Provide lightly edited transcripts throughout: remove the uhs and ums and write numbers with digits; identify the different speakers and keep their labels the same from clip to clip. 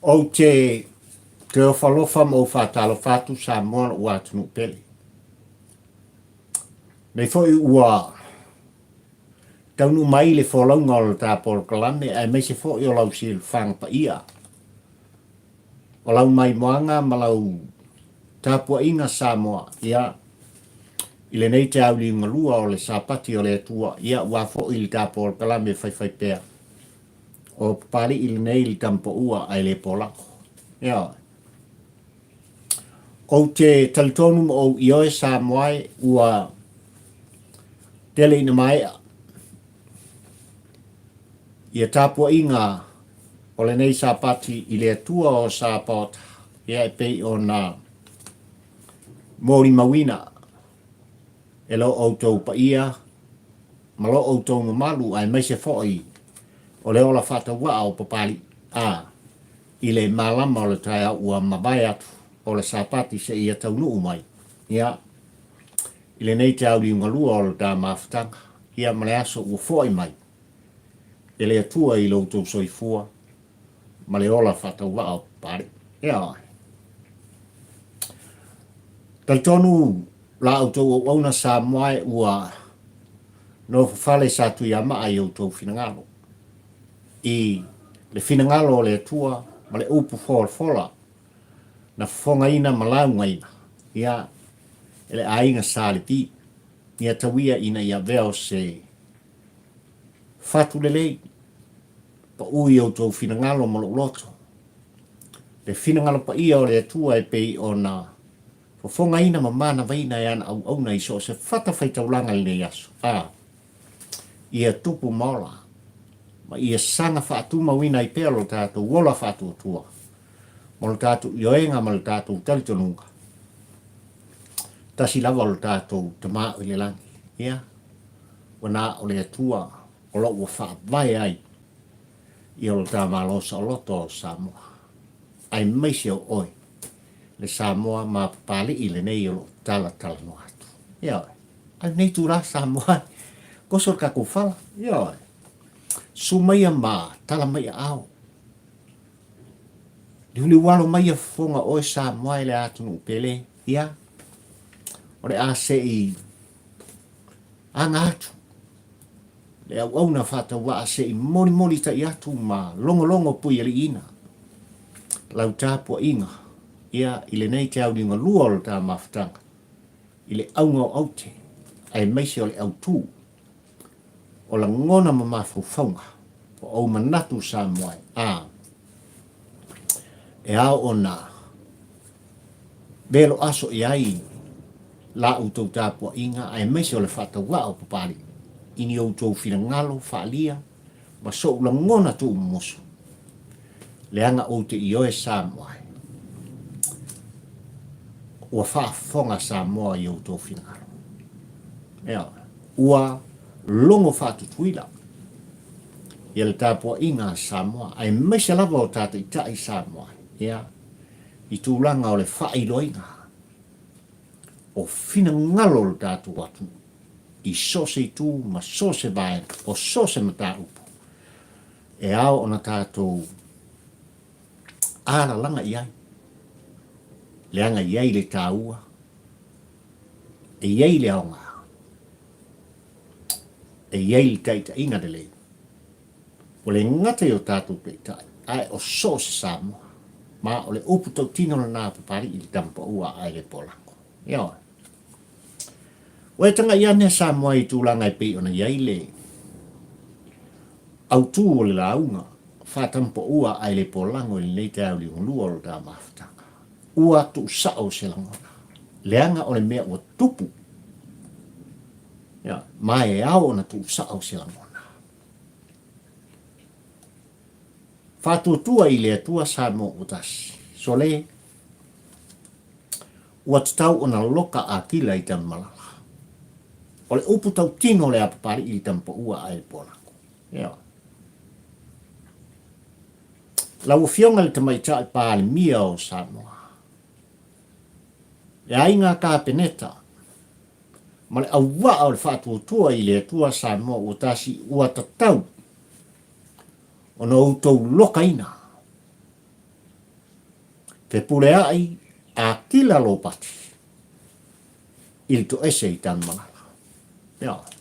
Speaker 1: Ou te toe ofalofa ma ou faatalofa atu Samoa lou atunuu pele. Nei foi ua taunuu mai le folauga o le ta polokalame aemaise foi o lau silafaga paia o lau maimoaga ma lau tapuaiga Samoa, ia, i lenei te auliugalua o le Sapati o le Atua, ia, ua foi le ta polokalame faifaipea. O Papali'i lenei le tama paua ae le polako. Ioe. Ou te talitonu ma ou ioe Samoa e ua tele ina maea ia tapuaiga o lenei Sapati i le Atua o Sapaota, ia e pei ona molimauina e lo outou paia ma lo outou mamalu aemaise foi o le ola faatauaa o Papali'i, a, i le malama o le taeao ua mavae atu o le Sapati seia taunuu mai, ia, i lenei te auliugalua o le ta mafutaga, ia ma le aso ua foai mai e le Atua i lo outou soifua ma le ola faatauvaa o Papali'i. Ioe. Talitonu la outou auauna Samoa e ua nofofale sa Tuiamaa i outou finagalo, i le finagalo o le Atua ma le upu folafola na fofogaina ma laugaina, ia, e le aiga Sa Levi, ia tauia ina ia avea o se fatu lelei, pau i outou finagalo ma lou loto, le finagalo paia o le Atua e pei ona fofogaina ma manavaina e ana auauna i so o se fatafaitaulaga i lenei aso, a ia tupu ma ola, ma ia saga faatumauina ai pea lo tatou ola faatuatua, ma lo tatou ioega ma lo tatou talitonuga, tasi lava lo tatou Tama o i le lagi, ia, ua na o le Atua o lo ua faavae ai ia lo ta Malo saoloto o Samoa, aemaise o oe le Samoa ma Papali'i lenei o lo o talatalanoa atu. Ioe. A lenei itulā Samoa, goso le tatou fala. Ioe. Susu maia ma tala mai aao. Liuliualo maia fofoga oe Samoa e le atunuu pele. Ia, o le a se i aga atu le auauna faatauvaa se i molimoli tai atu ma logologo puialiiina lau tapuaiga ia i lenei te auliugalua o le ta mafutaga i le auga o aute aemaise o le autū o lagona ma mafaufauga o ou manatu Samoa a e ao ona velo aso i ai la outou tapuaiga aemaise o le faatauvaa o Papali'i i ni outou finagalo faaalia ma so'u lagona tuumumusu, leaga ou te ioe Samoa e ua faafofoga Samoa i outou finagalo. Ioe, ua logo faatutuila ia le tapuaiga a Samoa aemaise lava o ta taitai Samoa ia i tulaga o le faailoaina o finagalo o le tatou atunuu i so o se itu ma so o se vaega o so o se mataupu e ao ona tatou alalaga i ai, leaga e i ai le taua, e i ai le aoga, e i ai le taitaiga lelei. Ua le gata i o tatou taitai, ae o so o se Samoa. Ma o le upu tautino lena a Papali'i i le tama paua a Aelepolako. Ioe. Ua e tagai ane a Samoa i tulaga e pei ona i ai le autū o le lauga faatama paua a Aelepolago i lenei taeao liugalua o lo ta mafutaga. Ua tuusao se lagona, leaga o le mea ua tupu, Ioe, ma e ao ona tuusao se lagona. Faatuatua i le Atua Samoa ua tasi. Sole, ua tatau ona loka atila i Tanumalala. O le upu tautino o le a Papali'i i Tamapaua ae le Polako. Ioe. Lau Afioga i le Tamaitai Palemia o Samoa, le aiga Kapeneta ma le auvaa o le faatuatua i le Atua Samoa ua tasi ua tatau ona outou lokaina. Fepuleai Akila Lopati i le toese i Tanumalala. Ioe.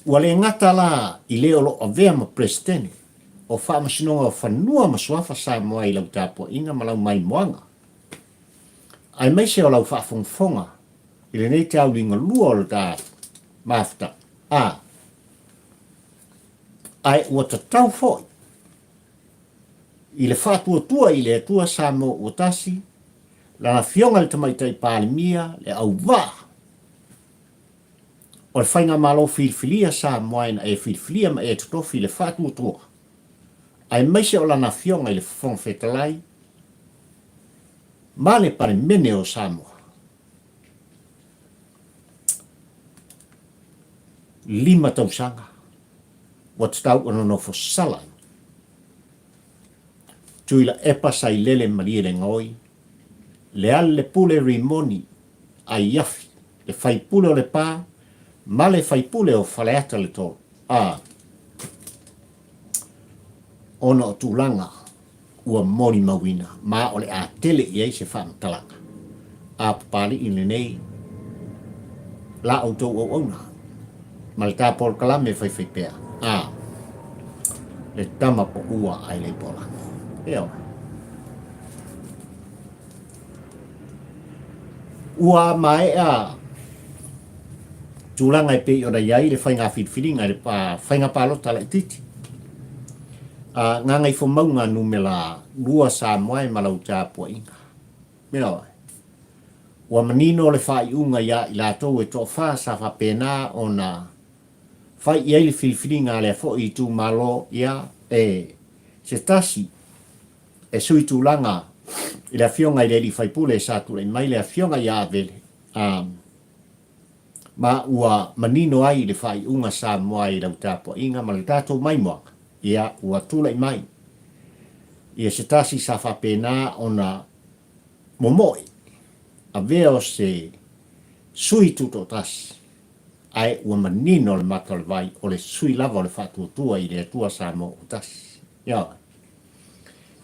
Speaker 1: Ua le gata la i le o lo o avea ma Peresetene o Faamasinoga o Fanua ma Suafa Samoa i lau tapuaiga ma lau maimoaga, aemaise o lau faafogafoga i lenei tauligalua o le ta mafuta a, ae ua tatau foi i le faatuatua i le Atua Samoa ua tasi, Lana Afioga i le Tamaitai Palemia, le auvaa o le Faigamalo filifilia Samoa ina e filifilia ma e totofi le faatuatua, aemaise o Lana Afioga i le Fofoga Fetalai ma le Palemene o Samoa. 5 tausaga ua tatau ona nofo sala ai. Tuilaepa Sailele Malielegaoi, Lealailepule Rimoni Aiafi, le faipule o Lepa ma le faipule o Faleata le 3, a ona o tulaga ua molimauina ma o le a tele i ai se faamatalaga a Papalii lenei la outou auauna ma le ta polokalame faifaipea a le tama paua ae le polago. Ioe. Ua maea tulaga e pei ona i ai le faiga filifiliga i le faiga palota laitiiti. A Gagaifomauga numera 2 Samoa e ma lau tapuaiga. Ioe. Ua manino le faaiuga ia i latou e toafa sa faapena ona fai i ai le filifiliga a lea foi itumalo, ia, e se tasi e sui tulaga i le afioga i le alii faipule sa tulai mai le afioga ia Avele, a, ma ua manino ai le faaiuga Samoa i lau tapuaiga ma le tatou maimoaga, ia, ua tulai mai ia se tasi sa faapena ona momoe, avea o se sui tutoatasi, ae ua manino le mata o le vai, o le sui lava o le faatuatua i le Atua Samoa ua tasi. Ioe.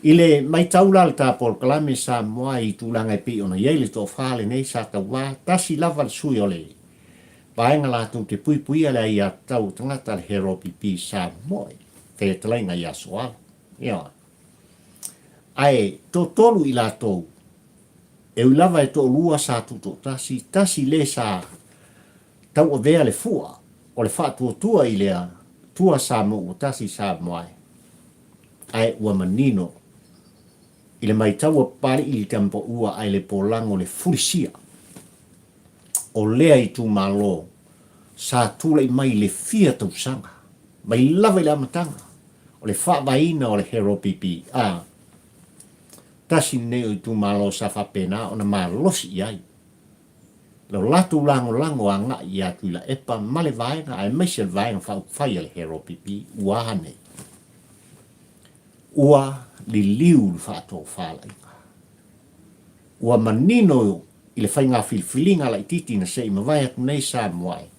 Speaker 1: I le maitau la le ta polokalame Samoa i tulaga e pei ona i ai le toafa lenei sa tauva, tasi lava le sui o le vaega latou te puipuia le aiatatau o tagata le HROPP Samoa i fetalaiga ia Soala. Ioe. Ae toatolu i latou, e ui lava e toalua sa tutoatasi, tasi le sa tauavea le fua o le faatuatua i le Atua Samoa ua tasi Samoa e, ae ua manino i le maitau a Papalii i le Tamapaua ae le polago le fulisia o lea itumalo sa tulai mai i le fia tausaga mai lava i le amataga o le faavaeina o le HROPP a tasi lenei o itumalo sa faapena ona malosi i ai lo latou lagolago agai ia Tuilaepa ma le vaega aemaise le Vaega Faaupufai a le HROPP ua a nei? Ua liliu le faatofalaiga. Ua manino i le faiga filifiliga laitiiti na se i mavae atu nei Samoa e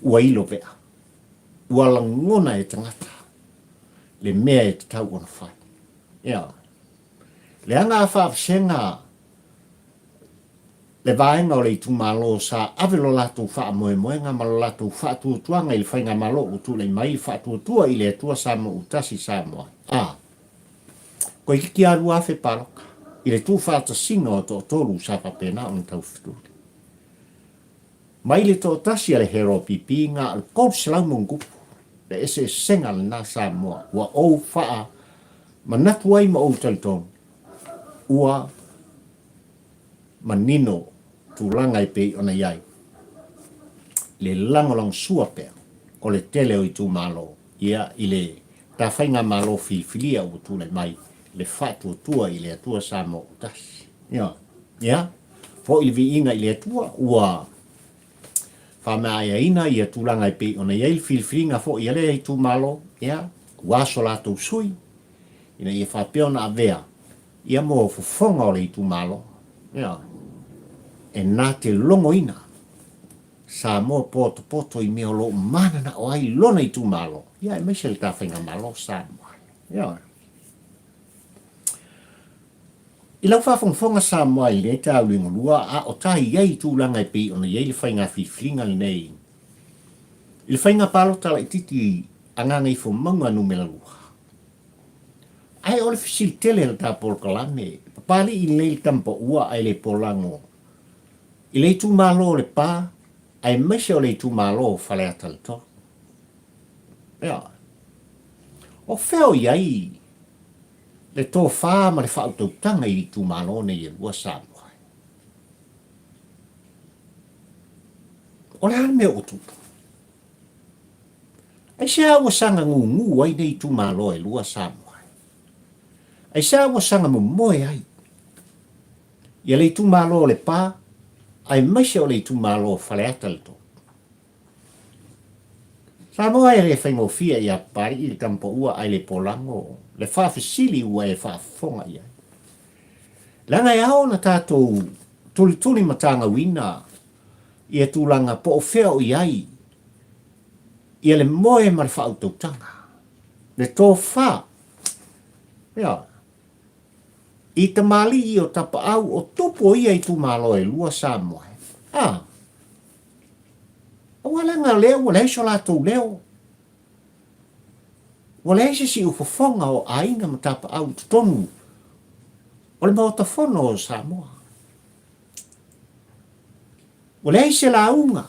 Speaker 1: ua ilo vea. Ua lagona e tagata le mea e tatau ona fai. Ioe. Leaga a faavasega le vaega o le itumalo sa ave lo latou faamoemoega ma lo latou faatuatuaga i le faigamalo ua tulai mai le faatuatua i le Atua Samoa ua tasi Samoa a Koikiki a 2000 paloka i le tuufaatasiga o toatolu sa faapena ona taufetuli mai le toatasi a le HROPP na o le 300 ma ona tupu le eseesega lena Samoa ua ou faamanatu ai ma ou talitonu ua manino tulaga e pei ona i ai le lagolagosua pea o le tele o itumalo ia i le ta faigamalo filifilia ua tulai mai le faatuatua i le Atua Samoa ua tasi. Ia, ia, foi le viiga i le Atua ua faamaeaina ia tulaga e pei ona i ai le filifiliga foi a lea itumalo, ia, ua so latou sui ina ia faapea ona avea ia mo fofoga o le itumalo, ioe, e na te logoina Samoa potopoto i mea o lo o mananao ai lona itumalo, ia aemaise le ta faigamalo Samoa. Ioe. I lau faafogafoga Samoa i lenei taauligalua a o tahi i ai i tulaga e pei ona i ai le faiga filifiliga lenei i le faiga palota laitiiti a Gagaifomauga Numera 2. Ae o le fesili tele a le ta polokalame, Papalii lenei le tama paua ae le polago i le itumalo o Lepa aemaise o le itumalo o Faleata le 3. Ioe. O fea o i ai le tofa ma le faautautaga i itumalo nei e lua Samoa? O le a le mea ua tupu? Aisea ua saga gugu ai nei itumalo e lua Samoa? Aisea ua saga momoe ai ia le itumalo o Lepa aemaise o le itumalo o Faleata le 3? Samoa e le faigofie ia Papalii le tama paua ae le polago le faafesili ua e faafofoga i ai. Leaga e ao ona tatou tulituli matagauina ia tulaga po o fea o i ai ia le moe ma le faautautaga, le tofa, ioe, i tamalii o tapaau o tupu o ia itumalo e lua Samoa. A, aua leaga o lea ua leai so latou leo, ua leai se siufofoga o aiga ma tapaau i totonu o le Maota Fono o Samoa. Ua leai se lauga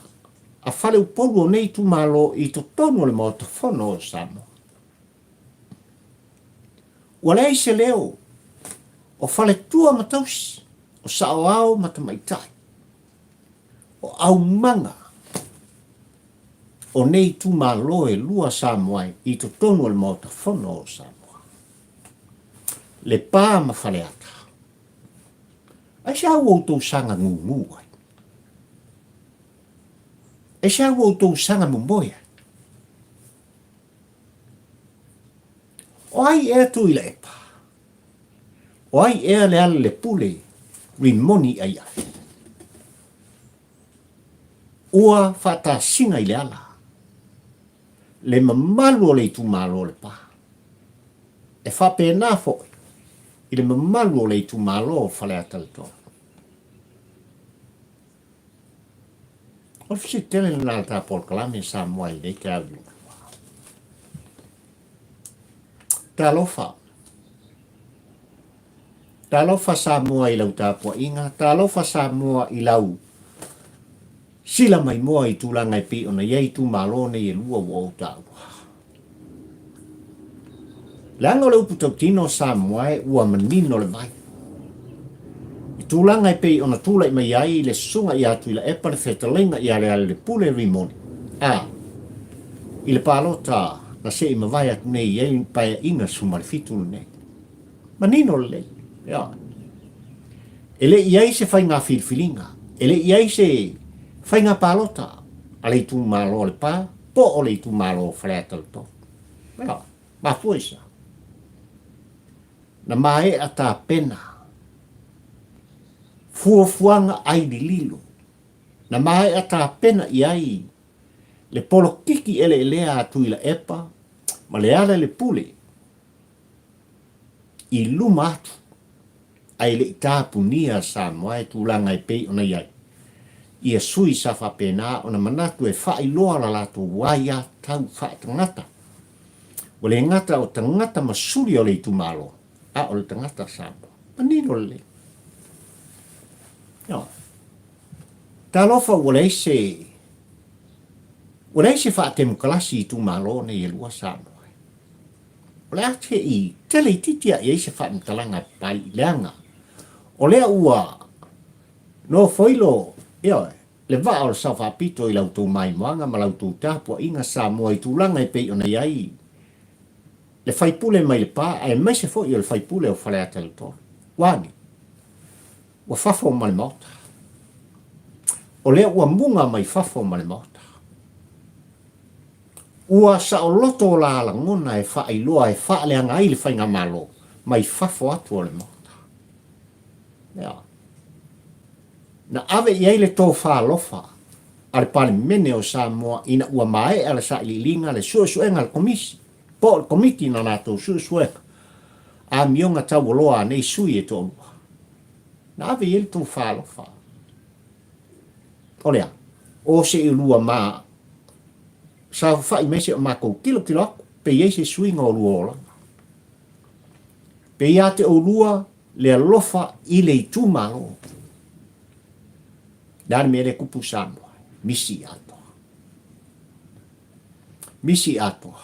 Speaker 1: a faleupolu o nei itumalo i totonu o le Maota Fono o Samoa. Ua leai se leo o faletua ma tausi, o saoao ma tamaitai, o aumaga o nei itumalo e lua Samoa i totonu o le Maota Fono o Samoa. Lepa ma Faleata. Aisea ua outou saga gugu ai? Aisea ua outou saga momoe ai? O ai ea Tuilaepa? O ai ea Lealailepule Rimoni Aiafi? Ua faatasina i le ala le mamalu o le itumalo o Lepa. E faapena foi i le mamalu o le itumalo o Faleata le 3. O le fesili tele lena a le ta polokalame Samoa i lenei taeao i luma. Talofa. Talofa Samoa i lau tapuaiga, talofa Samoa i lau sila maimoa i tulaga e pei ona i ai itumalo nei e lua ua ou taua. Leaga o le upu tautino Samoa e ua manino le vai. I tulaga e pei ona tulai mai ai le susuga ia Tuilaepa le fetalaiga ia Lealailepule Rimoni, a i le palota na se i mavae atu nei i ai paeaiga 17 lenei. Manino lelei. Ioe. E le i ai se faiga filifiliga, e le i ai se faiga palota a le itumalo o Lepa po o le itumalo o Faleata le 3. Ioe. Mafua i se a? Na maea tapena fuafuaga ai lililo, na maea tapena i ai le polokiki eleelea a Tuilaepa ma Lealailepule i luma atu ae le i tapunia Samoa e tulaga e pei ona i ai ia sui sa faapena ona manatu e faailoa la latou aiatau faatagata. Ua le gata o tagata ma suli o le itumalo, a o le tagata Samoa. Manino lelei. Ioe. Talofa ua leai se ua leai se faatemokalasi i itumalo nei e lua Samoa. O le a te i tele itiiti aʻe ai se faamatalaga pai leaga o lea ua nofoilo, ioe, le vaa o le sao faapito i la outou maimoaga ma la outou tapuaiga Samoa i tulaga e pei ona i ai le faipule mai Lepa aemaise foi o le faipule o Faleata le 3. Ua ane? Ua fafo ma le Maota. O lea ua muga mai fafo ma le Maota. Ua saoloto o la lagona e faailoa e faaleaga ai le Faigamalo mai fafo atu o le Maota. Ea. Na ave i ai le tofa alofa a le Palemene o Samoa ina ua maea le sailiiliga, le suesuega a le Komisi, po o le Komiti na latou suesuega amioga taualoa a nei sui e toalua. Na ave i ai le tou faalofa. O le a? O se i lua ma saofafai mai se o matou tilotilo atu pe i ai se suiga o lua olaga. Pe ia te oulua le alofa i le itumalo. Le a le mea lea e tupu i Samoa? Misi atoa. Misi atoa.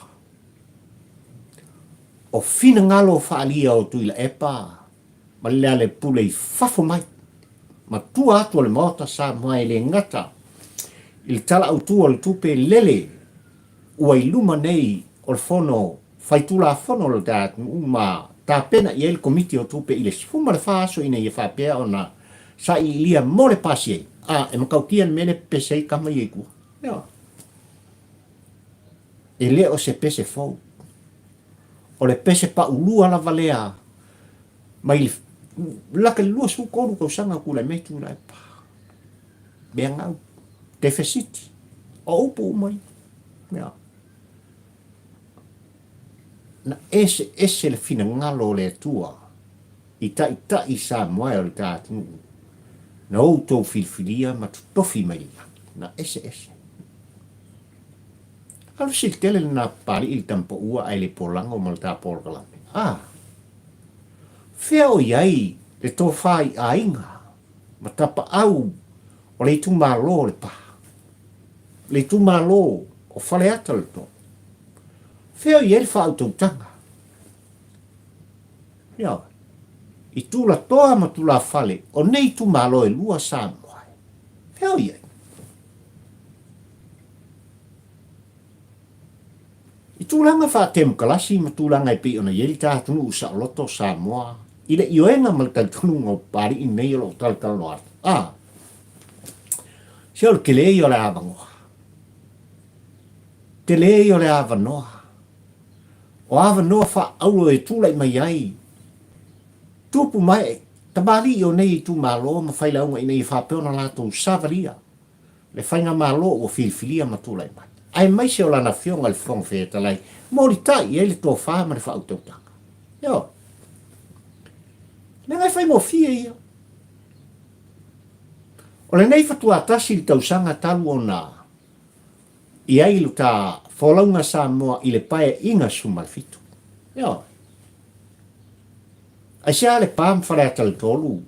Speaker 1: O finagalo faaalia o Tuilaepa ma Lealepule i fafo mai ma tua atu o le Maota Samoa e le gata i le Tala Autu o le Tupe lele ua i luma nei o le Fono Faitulafono o le atunuu ma tapena i ai le Komiti o Tupe i le 14 aso ina ia faapea ona sailiilia mo le pasi ai. A, e matautia le mea lea e pepese ai tama ia i tua. Ioe. E le o se pese fou. O le pese paulua lava lea mai le laka le 23 tausaga o tulai mai Tuilaepa. Mea gau, defesiti, o upu uma ia. Ioe. Na eseese le finagalo o le Atua i taitai Samoa e o le ta atunuu, na outou filifilia ma totofi mai le lagi. Na eseese. A o le fesili tele lena Papalii i le tamapaua ae le polago ma le ta polokalame. A! Fea o i ai le tofa i aiga ma tapaau o le itumalo o Lepa? Le itumalo o Faleata le 3. Fea o i ai le faautautaga? Ioe. I tulatoa ma tulafale o nei itumalo e lua Samoa. Fea o i ai? I tulaga faatemokalasi ma tulaga e pei ona i ai le ta atunuu saoloto o Samoa i le ioega ma le talitonuga o Papalii nei o lo o talatalanoa atu, a, se o le tele ia o le avanoa. Tele ia o le avanoa. O avanoa faaauro e tulai mai ai tupu mae tamalii o nei itumalo ma failauga ina ia faapea ona latou savalia le faigamalo ua filifilia ma tulai mai, aemaise o lana Afioga i le Fofoga Fetalai, molitai i ai le tofa ma le faautautaga. Ioe. Leaga e faigofie ia. O lenei faatoa tasi le tausaga talu ona i ai lo ta folauga Samoa i le Paeaiga 17. Ioe. Aisea le pa ma Faleata le 3,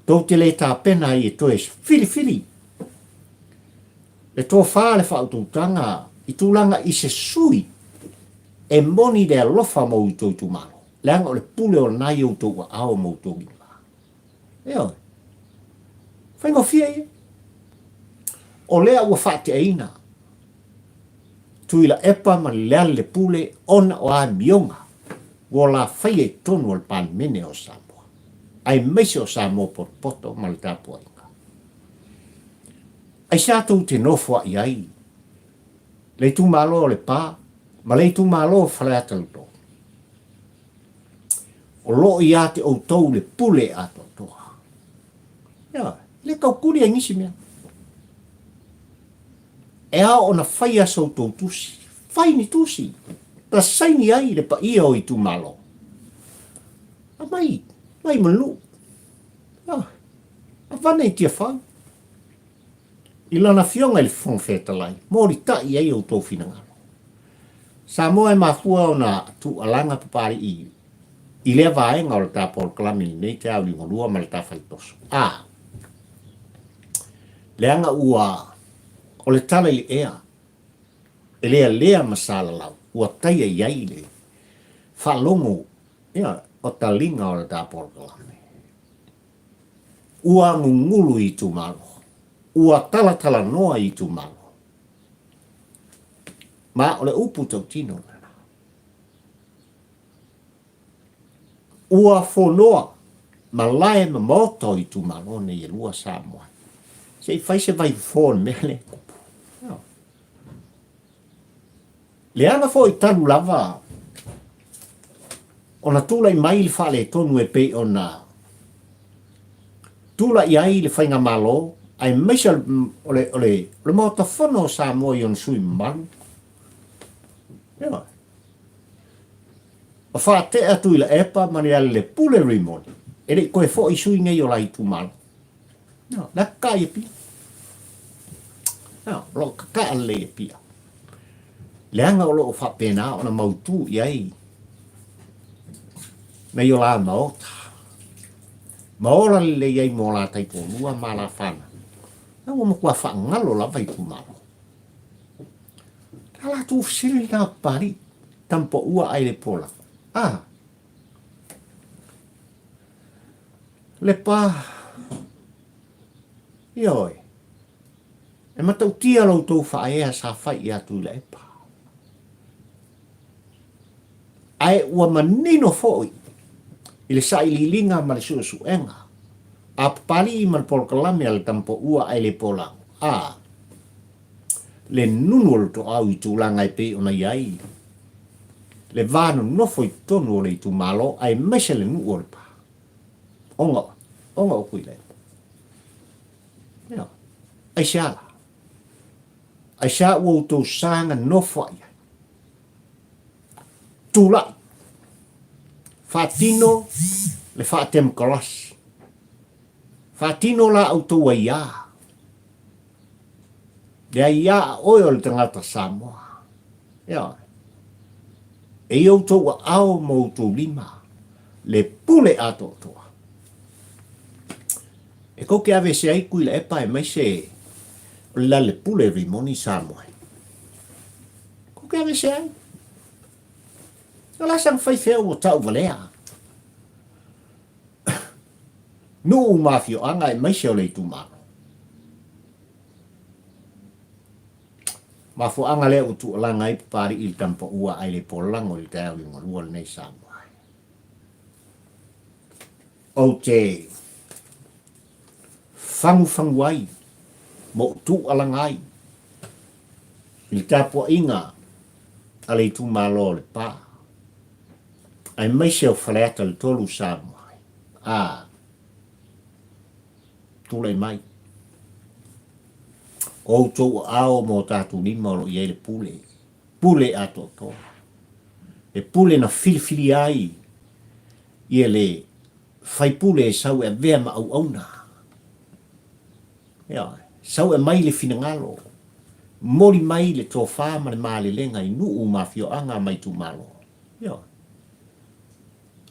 Speaker 1: tou te le tapena ai e toe filifili le tofa le faautautaga i tulaga i se sui e moni le alofa mo outou itumalo, leaga o le pule o lena i outou aao ma outou lima. Ioe. Faigofie ia. O lea ua faateaina Tuilaepa ma Lealailepule ona o amioga ua lafaia i totonu o le Palemene o Samoa, aemaise o Samoa potopoto ma le tapuaiga. Aisea tou te nofoa'i ai le itumalo o Lepa ma le itumalo o Faleata le 3? O lo o ia te outou le pule atoatoa. Ioe, e le taukuli ai nisi mea. E ao ona faia so outou tusi. Fai ni tusi. Na saini ai le paia o itumalo. Aumai, mai ma nuu. Ioe, avane i Tiafau. I lana Afioga i le Fofoga Fetalai, molitai ai outou finagalo. Samoa e mafua ona tuualaga Papalii i lea vaega o le ta polokalame i lenei taeao liugalua ma le ta faletoso. A. Leaga ua o le tala i le ea, e lealea ma salalau, ua taia i ai le faalogo ia, o taliga o le ta polokalame. Ua gugulu i itumalo, ua talatalanoa i itumalo. Ma o le upu tautino lena. Ua fonoa malae ma maota o itumalo nei e lua Samoa. Se i fai se vaifofo o le mea lea e tupu. Leaga foi talu lava ona tulai mai le faaletonu e pei ona tulai ai le faigamalo aemaise o le, o le, o le Maota Fono o Samoa i ona sui mamalu. Ioe. Ma faatea Tuilaepa ma Lealailepule Rimoni. E le i toe foi sui nei o la itumalo. No, la kakaa i Apia. No, o lo o kakaa lelei i Apia. Leaga o lo o faapena ona mautu i ai nai o la maota. Ma ola lelei ai mo la taitoalua ma la fanau. A ua matua faagalo lava itumalo. A latou fesili lena o Papalii, Tamapoua ai le pola. A, Lepa, ioe, e matautia lo outou faaea sa fai ia Tuilaepa. Ae ua manino foi i le sailiiliga ma le suesuega a Papalii ma le polokalame a le Tamapoua ae le Polago, a le nunu o le toau i tulaga e pei ona i ai le va nonofo i totonu o le itumalo aemaise le nuu o Lepa. Ona, ona o Tuilaepa. Ioe. Aisea la? Aisea ua outou saga nofo ai ai? Tulai, faatino le faatemokarasi. Faatino la outou aiā. Le aiā a oe o le tagata Samoa. Ioe. E i outou aao ma outou lima le pule atoatoa. E kou te ave ese ai Tuilaepa aemaise o le lalepule Rimoni Samoa. Kou te ave ese ai. O la saga fai fea ua tau valea. Nuu ma afioaga aemaise o le itumalo. Mafuaaga lea ua tuualaga ai Papalii i le Tamapaua ae le polago i le taeao liugalua lenei Samoa. Ou te fagufagu ai ma ou tuualaga ai i le tapuaiga a le itumalo o Lepa, aemaise o Faleata le 3 Samoa. A tulai mai o outou aao ma o tatou lima o lo o i ai le pule, pule atoatoa, le pule na filifilia ai ia le faipule e sau e avea ma auauna. Ioe, sau e aumai le finagalo, momoli mai le tofa ma le malelega i nuu ma afioaga ma itumalo. Ioe.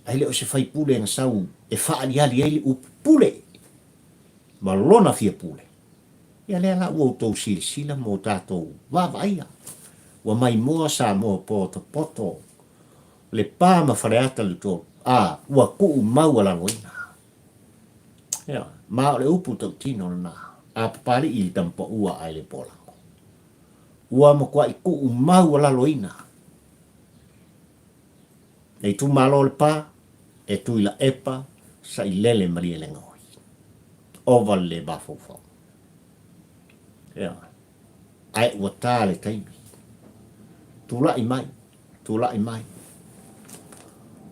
Speaker 1: Ae le o se faipule na sau e faaaliali ai le upu pule ma lona fia pule. Ia lea la ua outou silasila ma o tatou vaavaaia. Ua maimoa Samoa potopoto Lepa ma Faleata le 3, a ua tuu maualaloina. Ioe, ma o le upu tautino lena, a Papalii i le Tamapaua ae le Polago. Ua matuai tuu maualaloina le itumalo o Lepa e Tuilaepa Sailele Malielegaoi. Ova le le mafaufau. Ioe. Ae ua ta le taimi. Tulai mai, tulai mai.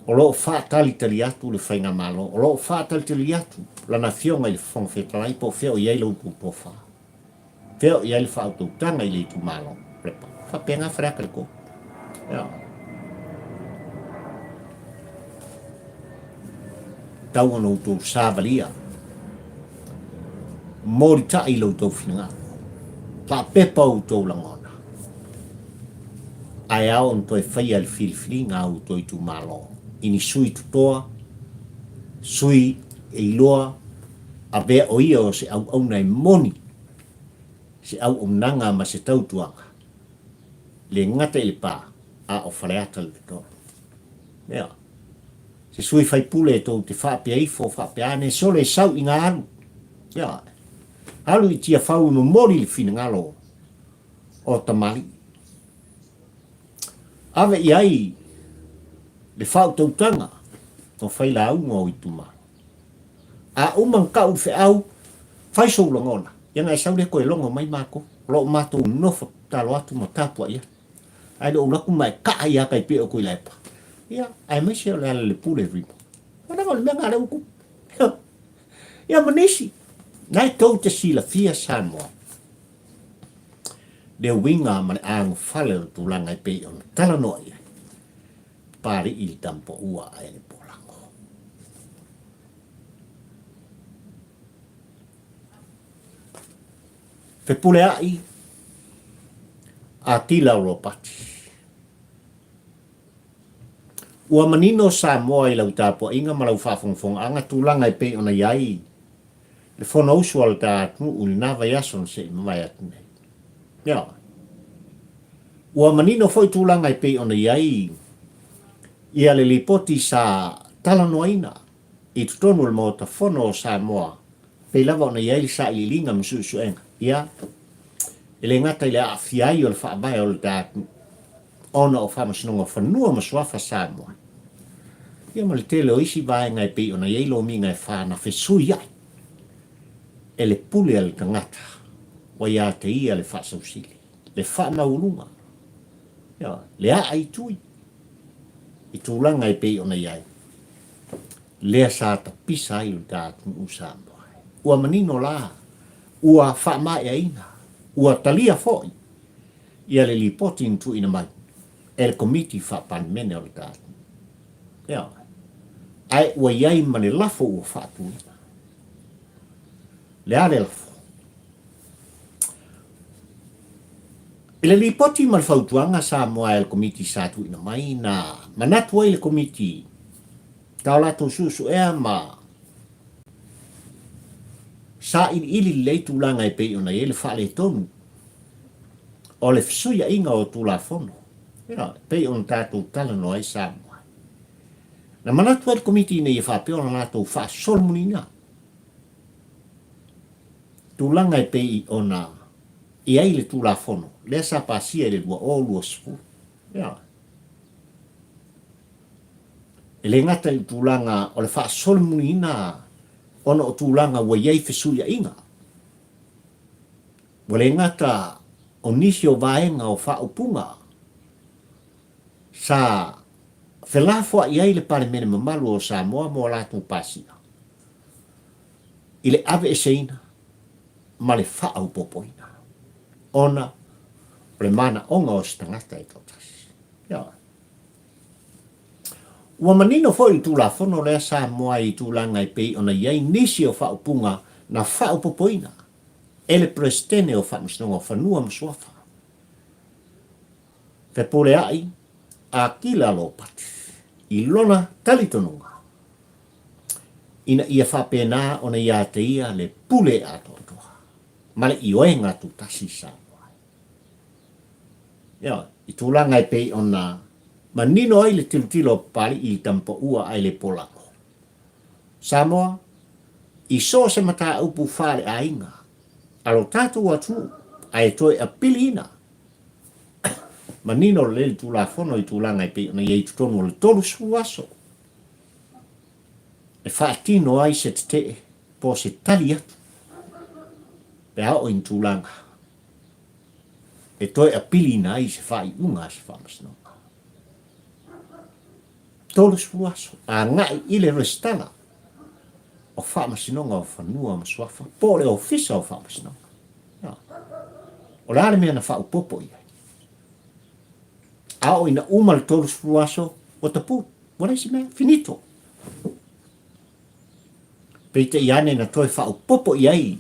Speaker 1: O lo o faatalitali atu le Faigamalo, o lo o faatalitali atu Lana Afioga i le Fofoga Fetalai po o fea o i ai la outou tofa, fea o i ai le faautautaga i le itumalo. Faapena Faleata le 3. Ioe. Tau ona outou savalia, molitai lo outou finagalo, faapepa outou lagona, ae ao ona toe faia le filifiliga a outou itumalo i ni sui totoa, sui e iloa avea o ia o se auauna e moni, se auaunaga ma se tautuaga, le gata i Lepa, a o Faleata le totonu. Ea. Se sui faipule tou te faapea ifo faapea ane sole sau i nga alu. Ia. Alu i Tiafau e momoli le finagalo o tamalii. Ave i ai le faautautaga o failauga o itumalo. A uma na tau i le feau, fai sou lagona, ia na e sau lea toe logo mai matou. O lo o matou nofo tatalo atu ma tapuai atu. Ae le o alu atu ma e kaa ia tai pei o Tuilaepa. Ia, aemaise o le ala le pule Rimo. Leaga o le mea lena lea ua tupu. Ia ma nisi, na e tou te silafia Samoa, le uiga ma le agafale o le tulaga e pei ona talanoa i ai, Papalii i le Tamapaua ae le Polago. Fepulea'i Atila Ropati. Ua manino Samoa i lau tapuaiga ma lau faafogafogaaga tulaga e pei ona i ai le Fonousu a le ta atunuu i lena vaiaso na se i mavae atu nei. Ioe. Ua manino foi tulaga e pei ona i ai ia le lipoti sa talanoaina i totonu o le Maota Fono o Samoa pei lava ona i ai le sailiiliga ma suesuega, ia, e le gata i le aafia ai o le Faavae o le ta atunuu ona o Faamasinoga o Fanua ma Suafa Samoa, ia ma le tele o isi vaega e pei ona i ai lomiga e fa na fesuiai e le pule a le tagata ua ia te ia le faasausili, le faamaualuga, ia, le aa i tui i tulaga e pei ona i ai lea sa tapisa ai lo ta atunuu Samoa. Ua manino la, ua faamaeaina, ua talia foi ia le lipoti na tuuina mai e le Komiti Faa-Palemene o le ta atunuu. Ioe. Ae ua i ai ma le lafo ua faatuina. Le a le lafo? I le lipoti ma le fautuaga Samoa e le Komiti sa tuuina mai, na manatu ai le Komiti ta o latou suesuea ma sailiili lelei tulaga e pei ona i ai le faaletonu o le fesuiaiga o Tulafono, e pei ona tatou talanoa ai Samoa. Na manatu ai le Komiti ina ia faapea ona latou faasolomuliina tulaga e pei ona i ai le Tulafono lea sa pasia i le 2020. Ioe. E le gata i le tulaga o le faasolomuliina ona o tulaga ua i ai fesuiaiga, ua le gata o nisi o vaega o faaupuga sa felafoai ai le Palemene mamalu o Samoa mo a latou pasia i le aveeseina ma le faaopoopoina ona o le manaoga o se tagata e toatasi. Ioe. Ua manino foi le Tulafono lea Samoa i tulaga e pei ona i ai nisi o faaupuga na faaopoopoina e le Peresetene o Faamasinoga o Fanua ma Suafa, Fepuleai Akila Lopati, i lona talitonuga ina ia faapena ona ia te ia le pule atoatoa ma le ioega tutasi i Samoa. Ioe, i tulaga e pei ona manino ai le tilotilo a Papalii i le tamapaua ae le polago. Samoa, i so o se mataupu faaleaiga a lo tatou atunuu ae toe apiliina manino lelei le Tulafono i tulaga e pei ona i ai i totonu o le 30 aso e faatino ai se tetee po o se tali atu pe a oo i ni tulaga e toe apiliina ai se faaiuga a se faamasinoga. 30 aso agai i le resitala o Faamasinoga o Fanua ma Suafa po o le Ofisa o Faamasinoga. O le a le mea na faaopoopo i ai? A oo ina uma le 30 aso, ua tapu, ua leai se mea, finito. Peitai ane na toe faaopoopo i ai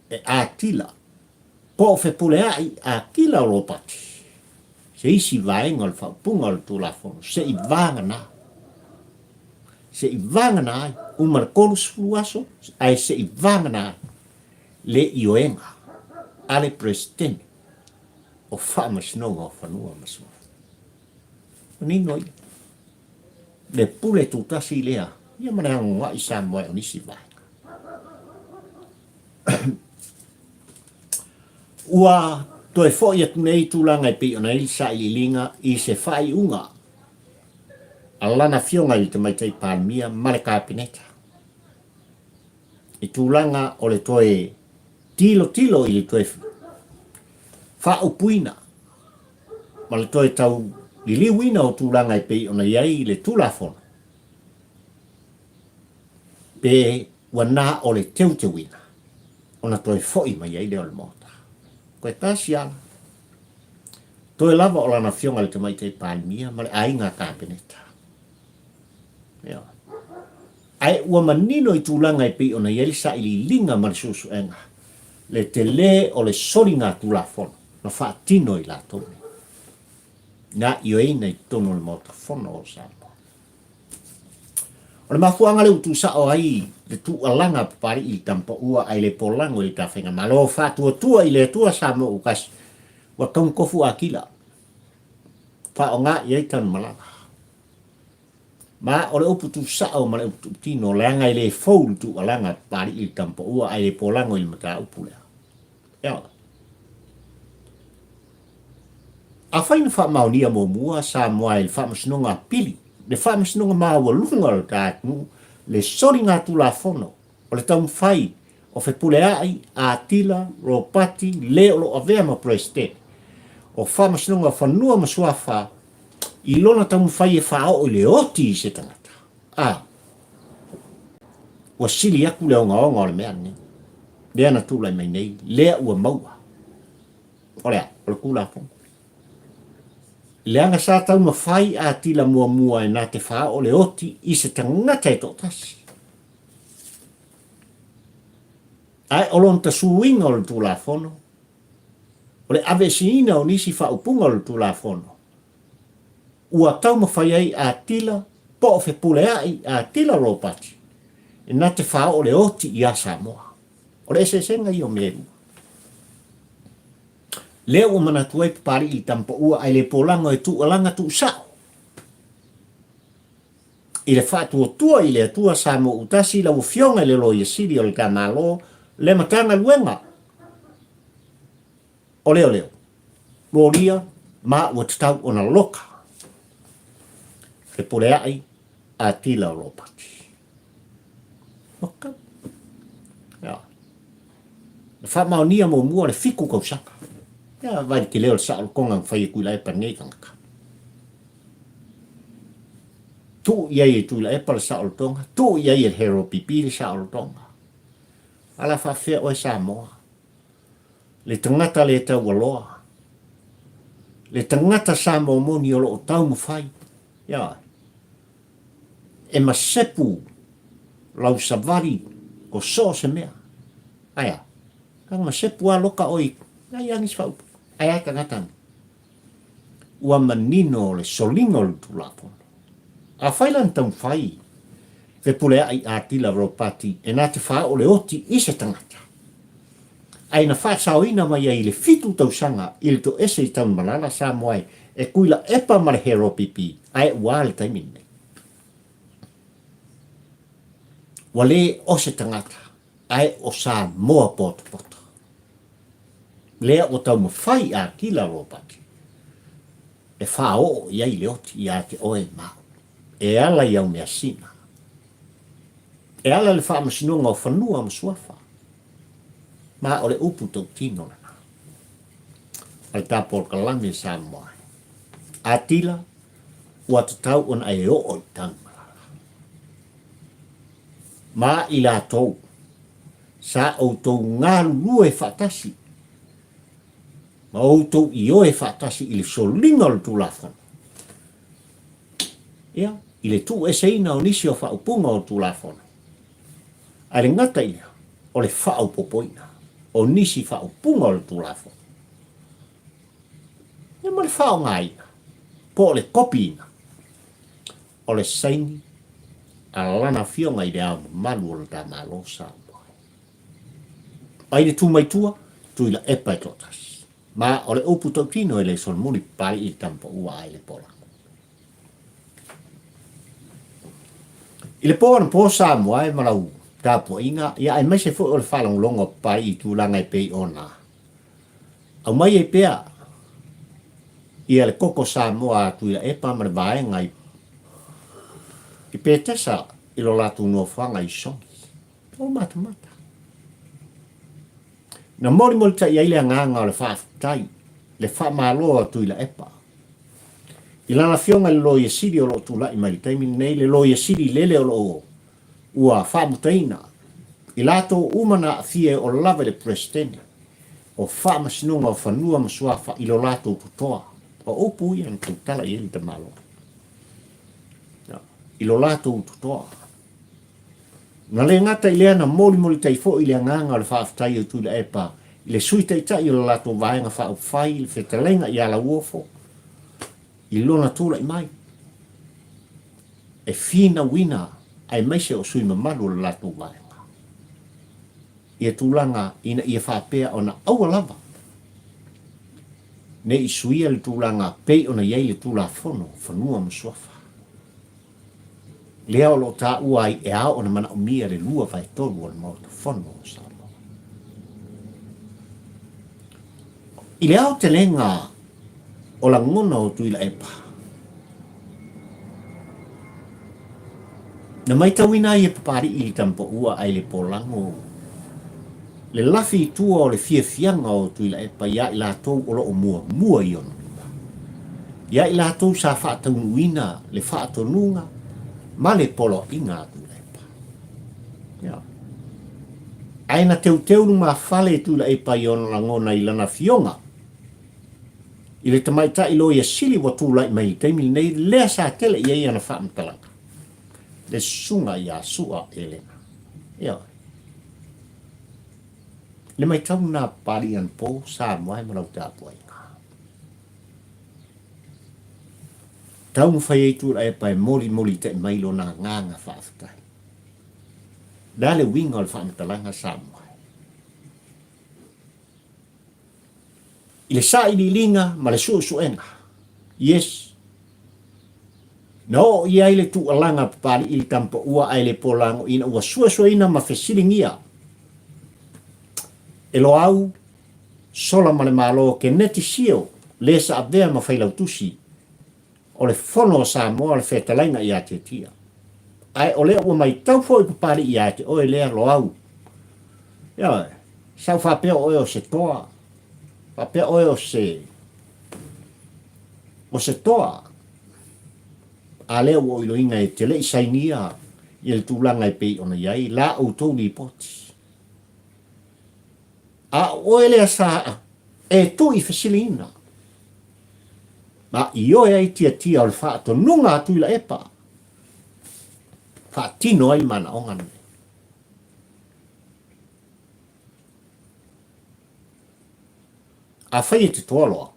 Speaker 1: e Atila Po o Fepuleai Akila o Ropati, se isi vaega o le faaupuga o le Tulafono, se i vagana, se i vagana ai, uma le 30 aso, ae se i vagana ai le ioega a le Peresetene o Faamasinoga o Fanua ma Suafa. Manino ia. Le pule tutasi lea, ia ma le agoa'i Samoa o nisi vaega. Ua toe foi atu nei tulaga e pei ona i ai le sailiiliga i se faaiuga a lana Afioga i le Tamaitai Palemia ma le Kapeneta i tulaga o le toe tilotilo i le toe faaupuina ma le toe tau liliuina o tulaga e pei ona i ai le Tulafono pe Ua na o le teuteuina ona toe foi mai ai lea o le Maota. Toe tasi ala. Toe lava o lana Afioga i le Tamaitai Palemia ma le aiga Kapeneta. Ioe. Ae ua manino i tulaga e pei ona i ai le sailiiliga ma le suesuega. Le tele o le soligatulafono na faatino e i latou nei, na ioeina i totonu o le Maota Fono o Samoa. O le mafuaaga lea ua tuusao ai le tuualaga a Papalii i le Tamapaua ae le polago i le Tafaigamalo faatuatua i le Atua Samoa ua tasi, ua tatau ona tofu Akila, faaaoga i ai Tanumalala. Ma o le upu tuusao ma le upu tuutino, leaga e le fou le tuualaga a Papalii i le Tamapaua ae le polago i le mataupu lea. Ioe. Afai na faamaonia muamua Samoa i le Faamasinoga Apili, le Faamasinoga Maualuga o le ta atunuu, le soligatulafono o le taumafai o Fepuleai, Atila, Ropati, le o lo o avea ma Peresetene o Faamasinoga o Fanua ma Suafa i lona taumafai e faaoo i le oti i se tagata, a ua sili atu le ogaoga o le mea lenei, lea na tulai mai nei, lea ua maua. O le a? O le Tulafono. Leaga sa taumafai Atila muamua e na te faaoo le oti i se tagata e toatasi. Ae o lona tasuiga o le Tulafono, o le aveeseina o nisi faaupuga o le Tulafono, ua taumafai ai Atila po o Fepuleai Atila Ropati e na te faaoo le oti iā Samoa. O le eseesega ia o mea e lua. Lea ua manatu ai Papalii i le tamapaua ae le polago e tuualaga tuusao i le faatuatua i le Atua Samoa Utasi lau Afioga i le Loia Sili o le ta Malo le Matagaluega o Leoleo Lolia ma ua tatau ona loka Fepuleai Atila o Ropati. Waka. Ia. Na faamaonia muamua le fiku tausaga. Ia, vai le tele o le saolotoga na fai e Tuilaepa nei tagata. Tuu i ai e Tuilaepa le saolotoga, tuu i ai e le Hero PP le saolotoga. Ala faafefea oe Samoa. Le tagata le taualoa. Le tagata Samoa moni o lo o taumafai. Ia. E masepu lau savali ko so o se mea. Ae a? Ka masepu a loka oi, ai a nisi faaupu. Ae a tagata ni. Ua manino le soliga o le Tulafono. Afai la na taumafai Fepuleai Atila Ropati e na te faaoo le oti i se tagata, ae na faasaoina mai ai i le fitu tausaga i le toese i Tanumalala, Samoa e Tuilaepa ma le Hero PP, ae ua a le taimi lenei? Ua le o se tagata, ae o Samoa potopoto. Lea ua taumafai Atila Ropati e faaoo i ai le oti ia te oe ma au, e ala i au measina, e ala i le faamasinoga o fanua ma suafa, ma o le upu tautino lena a le ta polokalame Samoa. Atila, ua tatau ona e oo i Tanumalala. Ma i latou, sa outou galulue faatasi ma outou ioe faatasi i le soliga o le Tulafono, ia, i le tuueseina o nisi o faaupuga o le Tulafono, ae le gata i lea, o le faaopoopoina o nisi faaupuga o le Tulafono, ia ma le faaaogaina, po o le kopiina o le saini a Lana Afioga i Le Ao Mamalu o le ta Malo Samoa. Ai le tu mai tua, Tuilaepa e toatasi. Ma o le upu tautino e le solomuli Papalii i le tamapaua ai le polago. I le po anapo Samoa e ma lau tapuaiga, ia aemaise foi o le faalogologo a Papalii i tulaga e pei ona aumai ai pea ia le koko Samoa a Tuilaepa ma le vaega i i Petesa i lo latou nofoaga i Sogi. O matamata. Na molimolitai ai le agaga o le faafetai, le faamalo a Tuilaepa i lana afioga i le Loia Sili o lo o tulai mai i le taimi lenei, le Loia Sili lele o lo o ua faamutaina i latou uma na aafia e oo lava i le Peresetene o Faamasinoga o Fanua ma Suafa i lo latou totoa. O upu ia na tautala i ai le tamaloa. I lo latou totoa. Na le gata i lea na molimolitai foi le agaga o le faafetai o Tuilaepa i le Sui Taitai o le latou Vaega Faaupufai i le fetalaiga ia Lauofo i lona tulai mai e finauina aemaise o sui mamalu o le latou vaega ia tulaga ina ia faapea ona aua lava ne i suia le tulaga pei ona i ai le Tulafono o Fanua ma Suafa. Lea o lo o taua ai e ao ona manaomia le 2/3 o le Maota Fono o Samoa. I le aotelega o lagona o Tuilaepa, na maitauina ai e Papalii i le Tamapaua ae le Polago le lafi i tua o le fiafiaga o Tuilaepa iā i latou o lo o muamua i ona lima, iā i latou sa faataunuuina le faatonuga ma le poloaiga a Tuilaepa. Ia. Ae na teuteu lumafale e Tuilaepa i ona lagona i lana afioga i le tamaitai loia sili ua tulai mai i le taimi lenei lea sa tele i ai ana faamatalaga, le susuga ia Sua Elena. Ia. Le matau lena a Papalii anapo, Samoa e ma lau tapuaiga. Taumafai ai Tuilaepa e molimolitai mai lona agaga faafetai. O le a le uiga o le faamatalaga Samoa? I le sailiiliga ma le suesuega, yes, na oo i ai le tuualaga a Papalii i le Tamapaua ae le Polago ina ua suesueina ma fesiligia e Loau, Sola ma le Malo Keneti Sio le sa avea ma failautusi o le Fono a Samoa o le Fetalaiga ia Tiatia. Ae o lea ua maitau foi Papalii ia te oe lea Loau. Ioe, sa ou faapea o oe o se toa, faapea oe o se o se toa. A lea ua ou iloina e te le i sainia ia le tulaga e pei ona i ai la outou lipoti. A o oe lea sa e tuu i fesiliina ma ioe ai tiatia o le faatonuga a Tuilaepa faatino ai manaoga nei. Afai e te toa loa,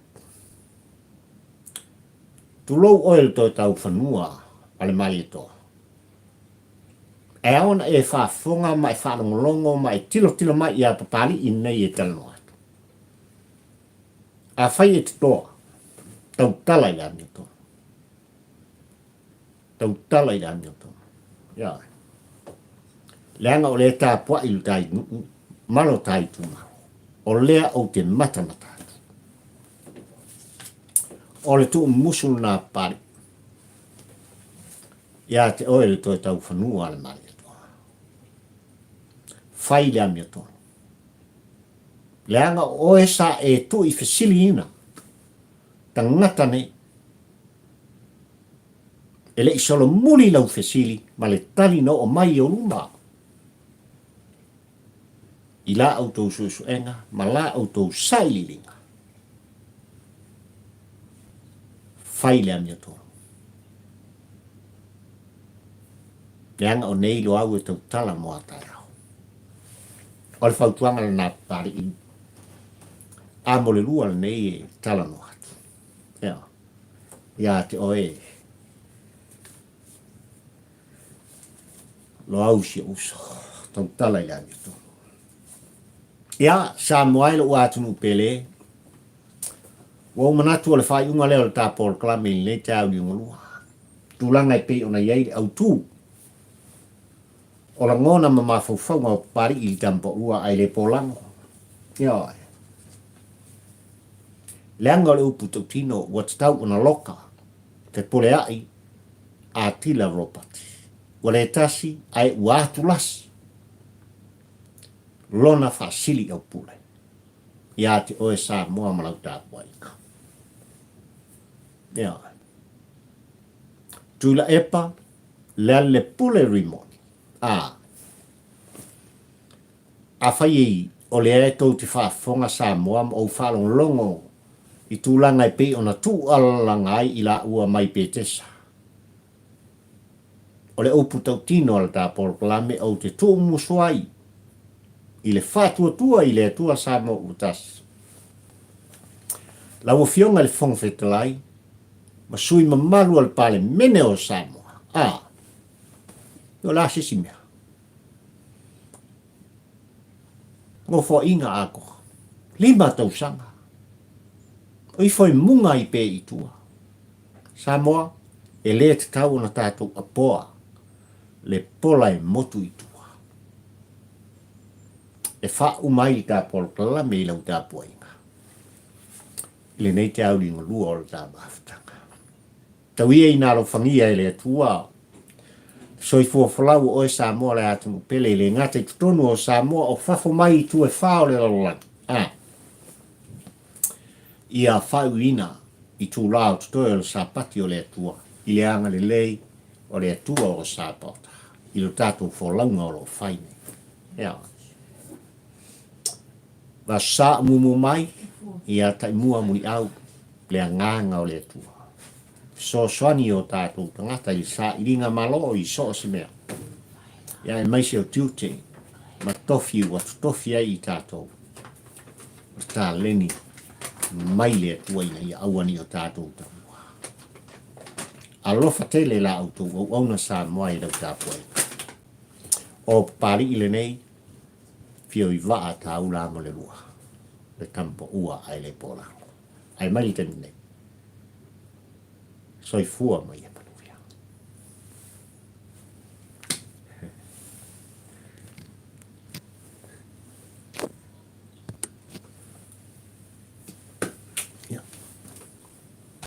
Speaker 1: tulou oe le toe tau fanua a le Malietoa. E ao ona e faafofoga ma e faalogologo ma e tilotilo mai iā Papalii nei e talanoa atu. Afai e te toa, tautala i le amiotonu. Tautala i le amiotonu. Ioe. Leaga o lea e tapuai lo ta nuu ma lo ta itumalo. O lea ou te matamata atu. O le tuumusu lena Papalii. Ia te oe le toe tau fanua a le Malietoa. Fai le amiotonu. Leaga o oe sa e tuu i fesiliina tagata nei. E le i solomuli lau fesili ma le tali na oo mai i ou luma i la outou suesuega ma la outou sailiiliga. Fai le amiotonu. Leaga o nei Loau e tautala mo a taeao. O le fautuaga lena Papalii, a mo le lua lenei e talanoa atu. Ea, ia te oe Loau si ou uso, tautala i le amiotonu. Ia, Samoa e lou atunuu pele, ua ou manatu o le faaiuga lea o le ta polokalame i lenei taeao liugalua. Tulaga e pei ona i ai le autu o lagona ma mafaufauga o Papalii i le Tamapaua ae le Polago. Ioe. Leaga o le upu tautino ua tatau ona loka fepoleai Atila Ropati. Ua le tasi ae ua atulasi lona faasili aupule ia te oe Samoa ma lau tapuaiga. Ioe. Tuilaepa Lealailepule Rimoni. A. Afai o lea e tou te faafofoga Samoa ma ou faalogologo i tulaga e pei ona tuualalaga ai i laua mai Petesa. O le upu tautino a le ta polokalame ou te tuumusu ai i le faatuatua i le Atua Samoa ua tasi. Lau Afioga i le Fofoga Fetalai ma sui mamalu o le Palemene o Samoa, a, o le a se isi mea? Nofoaiga atoa, 5 tausaga, o ifo e muga ai pea i tua. Samoa, e le tatau ona tatou apoa le pola e motu i tua. E faauma ai le ta polokalame i lau tapuaiga i lenei te auli galua o le ta mafutaga. Tau ia ina alofagia e le Atua soifua folau o oe Samoa le atunuu pele e le gata i totonu o Samoa o fafo mai i itu e fa o le lalolagi. A ia faaiuina itulā o totoe o le Sapati o le Atua i le agalelei o le Atua o Sapaota i lo tatou folauga o lo o fai nei. Ea. Vasa sa umumu mai, ia taimua muliau le agaga o le Atua. Fesoasoani i o tatou tagata i le sailiga malo i so o se mea. Ia aemaise o tiute ma tofi ua totofi ai i tatou. O le taleni mai le Atua ina ia aua ne i o tatou taua. Alofa tele la outou auauna Samoa i lau tapuaiga. O Papali'i lenei, fio i vaa taula mo le lua, le tama paua ae le po lalo. Ae mai le taimi nei. Soifua ma ia.